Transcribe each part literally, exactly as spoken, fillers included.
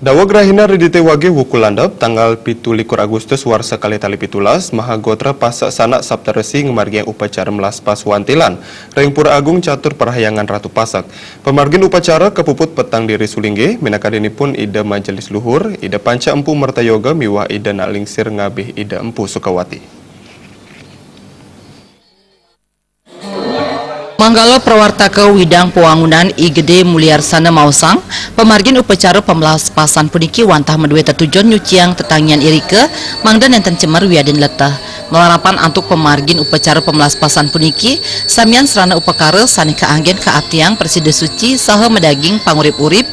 Daweg rahina ridite wage wuku landep, tanggal pitu likur Agustus warsa kalih tali pitulas, Mahagotra Pasek Sanak Saptaresi ngamargiang upacara melaspas wantilan ring Pura Agung Catur Parahyangan Ratu Pasek. Pamargin upacara kapuput petang diri sulinggih, minakadinipun Ida Majelis Luhur, Ida Panca Empu Mertayoga miwah Ida Nak Lingsir ngabih Ida Empu Sukawati. Manggala prawartaka Widang Pawangunan I Gede Muliarsana maosang, pamargin upacara pamlaspasan puniki wantah madue tetujon nyuciang tetangian irika, mangda nenten cemer wiadin leteh. Malarapan antuk pamargin upacara pamlaspasan puniki, samian srana upakara sane kaanggen kaatiang prasida suci saha madaging pangurip-urip,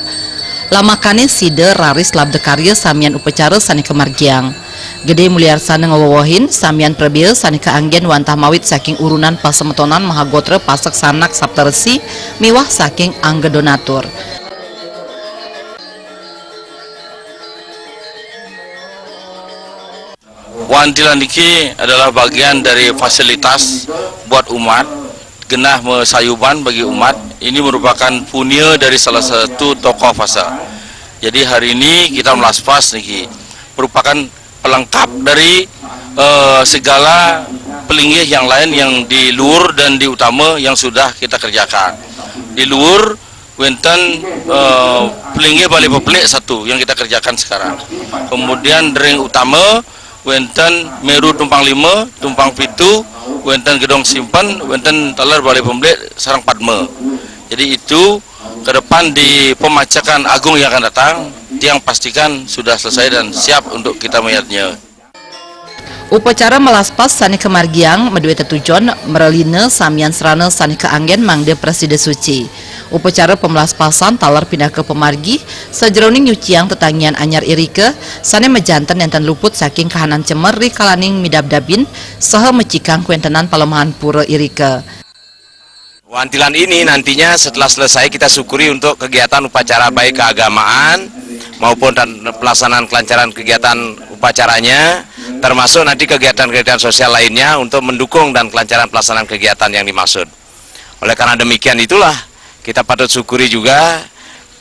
lamakane sida raris labda karya samian upacara sane kamargiang. Gede Muliarsana ngawewehin samian prabea sane kaanggen wantah mawit saking urunan pasemetonan Mahagotra Pasek Sanak Saptaresi miwah saking angga donatur. Wantilan niki adalah bagian dari fasilitas buat umat, genah masayuban bagi umat. Ini merupakan punia dari salah satu tokoh Pasek. Jadi hari ini kita melaspas niki merupakan pelengkap dari eh, segala pelinggih yang lain yang di luhur dan di utama yang sudah kita kerjakan. Di luhur wenten eh, pelinggih Balai Peblik satu yang kita kerjakan sekarang. Kemudian ring utama wenten Meru Tumpang Lima, Tumpang Pitu, wenten Gedong Simpen, wenten taler Balai Peblik sareng Padma. Jadi itu ke depan di pemacekan agung yang akan datang, tiang pastikan sudah selesai dan siap untuk kita melihatnya. Upacara melaspas sane kamargiang madue tetujon mralina samian srana sane kaanggen mangda prasida suci. Upacara pamlaspasan taler pinaka pamargi sajeroning nyuciang tetangian anyar irika sane majanten nenten luput saking kahanan cemer rikalaning midabdabin saha mecikang kawentenan palemahan pura irika. Wantilan ini nantinya setelah selesai kita syukuri untuk kegiatan upacara baik keagamaan maupun dan pelaksanaan kelancaran kegiatan upacaranya, termasuk nanti kegiatan-kegiatan sosial lainnya untuk mendukung dan kelancaran pelaksanaan kegiatan yang dimaksud. Oleh karena demikian itulah kita patut syukuri juga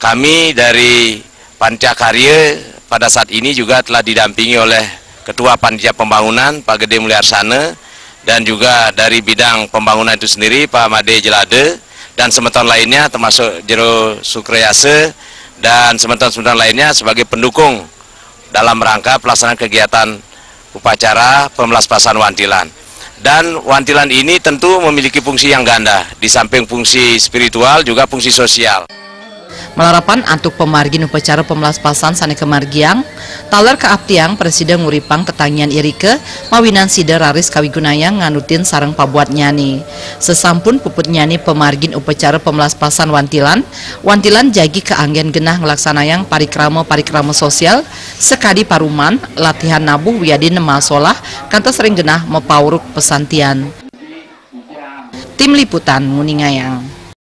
kami dari Panitia Karya pada saat ini juga telah didampingi oleh Ketua Panitia Pembangunan Pak Gede Muliarsana dan juga dari bidang pembangunan itu sendiri Pak Made Jelade dan semeton lainnya termasuk Jero Sukrayasa dan semeton-semeton lainnya sebagai pendukung dalam rangka pelaksanaan kegiatan upacara pemlaspasan wantilan. Dan wantilan ini tentu memiliki fungsi yang ganda, di samping fungsi spiritual juga fungsi sosial. Malarapan antuk pamargin upacara pamlaspasan sane kamargiang, taler kaaptiang prasida nguripang tetangian irika, mawinan sida raris kawigunayang nganutin sareng pabuatnyane. Sasampun puputnyane pamargin upacara pamlaspasan wantilan, wantilan jagi kaanggen genah nglaksanayang parikrama-parikrama sosial, sakadi paruman, latihan nabuh wiadin masolah, kantos ring genah mapauruk pasantian. Tim Liputan nguningayang.